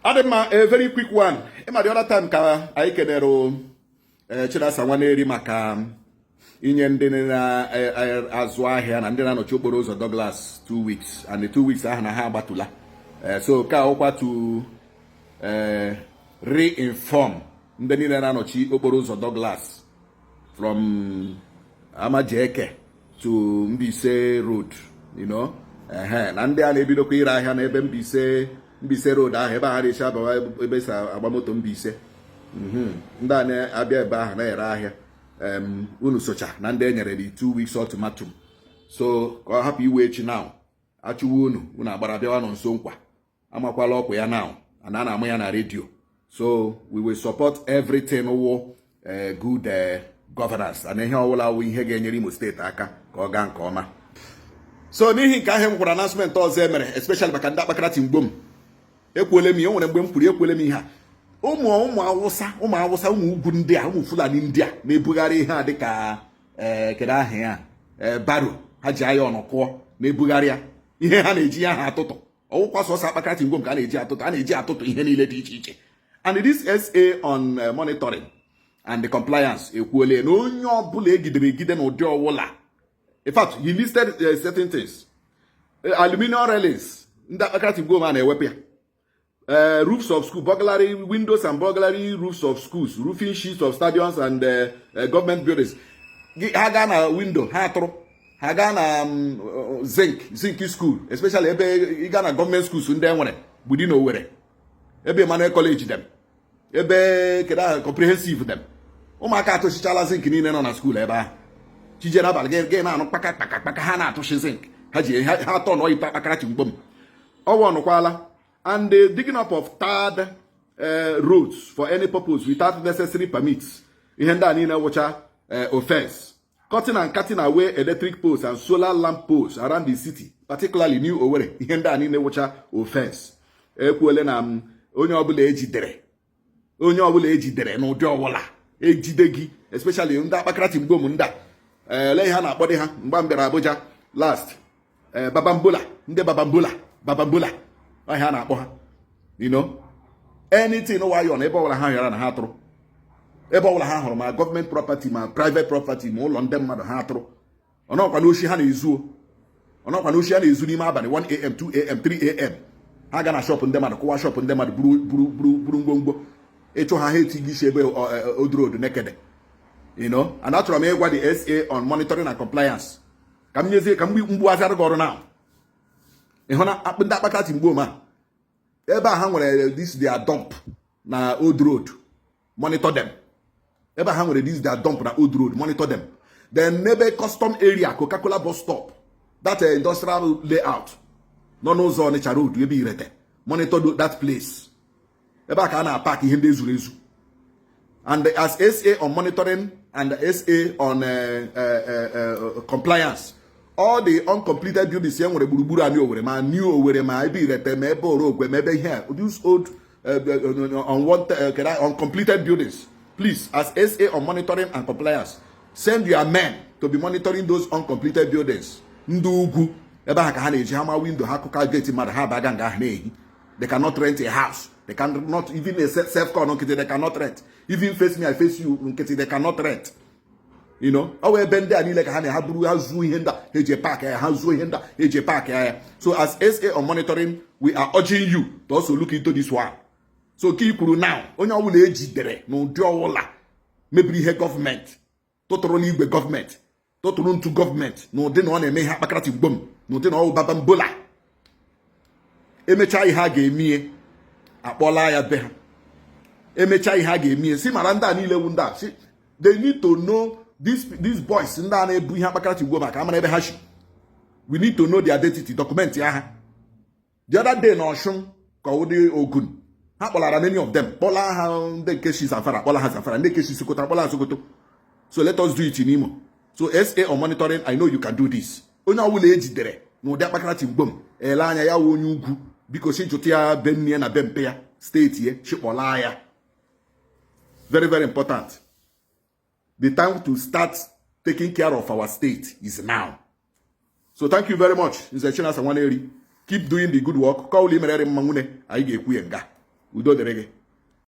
Adị mma. A very quick one. Ịma, the other time ka anyị kenere Chinasa Nwaneri maka inye ndị na-azụ ahịa na ndị na-anọchi okporo ụzọ Douglas 2 weeks, and the 2 weeks ahụ na ha agbatụla. So ka ọkwa to re-inform ndị niile na-anọchi okporo ụzọ Douglas from Amajeke to Mbaise Road, ehe, na ndị a na-ebidokwa ire ahịa n'ebe Mbaise Road ahụ, ebe ahụ na-esi abawa, ebe si agba moto Mbaise. Ndị a na-abịa ebe ahụ na-ere ahịa, unu socha na ndị e nyere the 2 weeks ultimatum. So ka ọ hapụ iwe echi now achụwa unu, unu agbara bịawa nọ nso nkwa amakwala ọkwa ya now, and a na-amụ ya na redio. So we will support everything wụ good governance and ihe ọbụla wụ ihe ga-enyere Imo Steeti aka ka ọ gaa nke ọma. So n'ihi nke ahụ, nwekwara announcement ọzọ e mere, especially maka ndị akpakara timgbom. Ekwuole m ihe o nwere mgbe m kwuru, ekwuole m ihe a, ụmụ Awụsa, ụmụ Awụsa, ụmụ ugwu ndị a, ụmụ Fulani ndị a na-ebugharị ihe a dịka ee kedu aha ya, ee, barrow ha ji aya ọnụ kụọ na-ebugharị ya, ihe ha na-eji ya ha atụtụ ọwụkwa sọsọ akpakara tingwom ka a na-eji atụtụ, a na-eji atụtụ ihe niile dị iche iche. And this SA on monitoring and the compliance ekwuole na onye ọbụla egidere egide n'ụdị ọwụla, in fact, he listed certain things: aluminium railings, ndị akpakara tingwom a na-ewepụ ya, roofs of school, burglary windows and burglary roofs of schools, roofing sheets of stadiums and government buildings. Ha gaa na window, ha atụrụ, ha gaa na zinc school, especially ebe ị gaa na gọọmenti schools ndị e nwere gbudi na Owerri, ebe Emmanuel College dem, ebe kedu aha, comprehensive dem, ụmụaka atụchichala zinc niile nọ na school ebe ahụ. Chijere abalị gị na-anụ kpaka kpaka kpaka, ha na-atụchi zinc ha ji ha atọ nọ ite akpakara chimgbom ọwa ọnụkwala. And the digging up of tarred roads for any purpose without necessary permits, ihe ndị a niile wụcha offense. Cutting and cutting away electric poles and solar lamp poles around the city, particularly New Owerri, ihe ndị a niile wụcha offense. Ekwuole na m onye ọbụla ejidere, onye ọbụla ejidere n'ụdị ọbụla ejide gị, especially ndị akpakara timgbom ndị a, ele ihe a na-akpọ dị ha mgbe m bịara Abuja last, babambola, ndị babambola, babambola ọhịa a na-akpọ ha, anything nwayọ na ebe ọbụla ha hịara na ha atụrụ, ebe ọbụla ha hụrụ, ma gọọmenti property, ma private property, ma ụlọ ndị mmadụ, ha atụrụ. Ọnọkwa n'oshi ha na-ezuo, ọnọkwa n'oshi ha na-ezu n'ime abalị, 1 a.m., 2 a.m., 3 a.m., ha ga na shop ndị mmadụ, kụwa shop ndị mmadụ, buru buru buru buru ngwongwo. Ịchụ ha, ha etighị isi ebe Old Road nekede. And achọrọ m ịgwa the SA on monitoring and compliance ka m nyezie ka m mgbuazịara gị ọrụ now. Ịhụ na ndị akpakati mgbo ma ebe a ha nwere this their dump na Old Road, monitor them. Ebe a ha nwere this their dump na Old Road, monitor them. Then n'ebe custom area, Coca-Cola bus stop, that industrial layout nọ n'ụzọ Onitsha Road, ebe Irete, monitor that place. Ebe a ka a na-apak ihe ndị ezuru ezu. And as SA on monitoring and SA on compliance, all the uncompleted buildings e nwere gburugburu anyị Owerri, ma New Owerri, ma ebe Irete, ma ebe Orogwe, ma ebe ihe a, these old unwanted, uncompleted buildings, please, as SA on monitoring and compliance, send your men to be monitoring those uncompleted buildings. Ndị ugwu, ebe ahụ ka ha na-eji ha ma window ha kụka gate mmadụ, ha baga nga ahụ na-ehi. They cannot rent a house, they cannot even a self con nkịtị, they cannot rent even face me I face you nkịtị, they cannot rent. Ọ wụ ebe ndị a niile ka ha na ha buru, ha zuo ihe ndị a ha eji pack ya, ha zuo ihe ndị a ha eji pack ya. So as SA on monitoring, we are urging you to also look into this one. So ka i kwuru now, onye ọbụla ejidere n'ụdị ọbụla mebiri ihe gọọmenti, tụtụrụ n'igwe gọọmenti, tụtụrụ ntụ gọọmenti, n'ụdị na ọ na-eme ihe akpakarati mgbom, n'ụdị na ọ bụ babambola, emechaa ihe a ga-emie, akpọla ya be ha. Emechaa ihe a ga-emie, si mara ndị a niile wu ndị a si they need to know these boys, ndị a na-ebu ihe akpakarati ugbo, maka amara ebe ha shi. We need to know their identity document ha. The other day na Ọshụn ka ọ dị Ogun, ha kpọlara many of them, kpọla ha ndị nke si Zamfara, kpọla ha Zamfara, ndị nke si Sokoto, kpọla ha Sokoto. So let us do it in Imo. So SA on monitoring, I know you can do this. Onye ọbụla ejidere n'ụdị akpakarati mgbom, ele anya ya wụ onye ugwu, biko si jụta ya be nne ya na be mpe ya, steeti ya, chịkpọlaa ya. Very, very important. The time to start taking care of our state is now. So thank you very much, Nze Chinasa Nwaneri. Keep doing the good work. Ka ụlọ imerere mma nwune anyị ga-ekwu ya nga. Udo dịrị gị.